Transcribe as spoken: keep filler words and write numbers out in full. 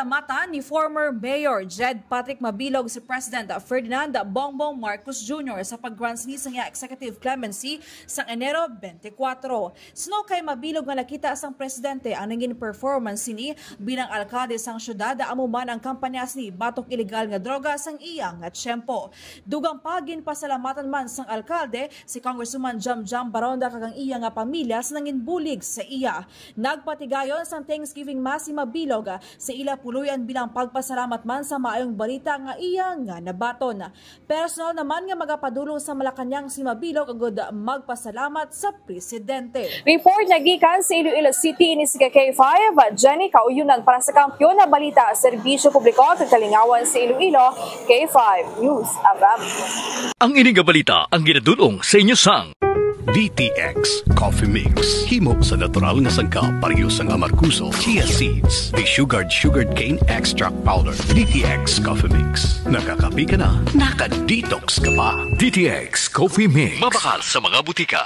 Mata ni former Mayor Jed Patrick Mabilog si President Ferdinand Bongbong Marcos Junior sa pag-grant sini sa iya executive clemency sang Enero twenty-four. Suno kay Mabilog nga nakita sang presidente ang nangin performance sini bilang alkalde sang syudad, amo man ang kampanya sini batok iligal nga droga sang iya nga tiyempo. Dugang pa, ginpasalamatan man sang alkalde si Congresswoman Jam Jam Baronda kag ang iya nga pamilya sa nangin bulig sa iya. Nagpatigayon sang Thanksgiving Mass si Mabilog sa ila puloy-an bilang pagpasalamat man sa maayong balita nga iya nga nabaton. Personal naman nga magapadulong sa Malacañang si Mabilog agud magpasalamat sa presidente. Report nagikan sa Iloilo City, ini si K five, Jenny Kauyunan para sa Kampiyon na Balita, Serbisyo Publiko kag Kalingawan sa Iloilo, K five News F M. Ang ini nga balita ang ginadul-ong sa inyo sang D T X Coffee Mix. Himo sa natural nga sangkap, pareho sang amargoso, chia seeds, desugared sugarcane extract powder. D T X Coffee Mix. Nakakape ka na, naka-detox ka pa. D T X Coffee Mix. Mabakal sa mga butika.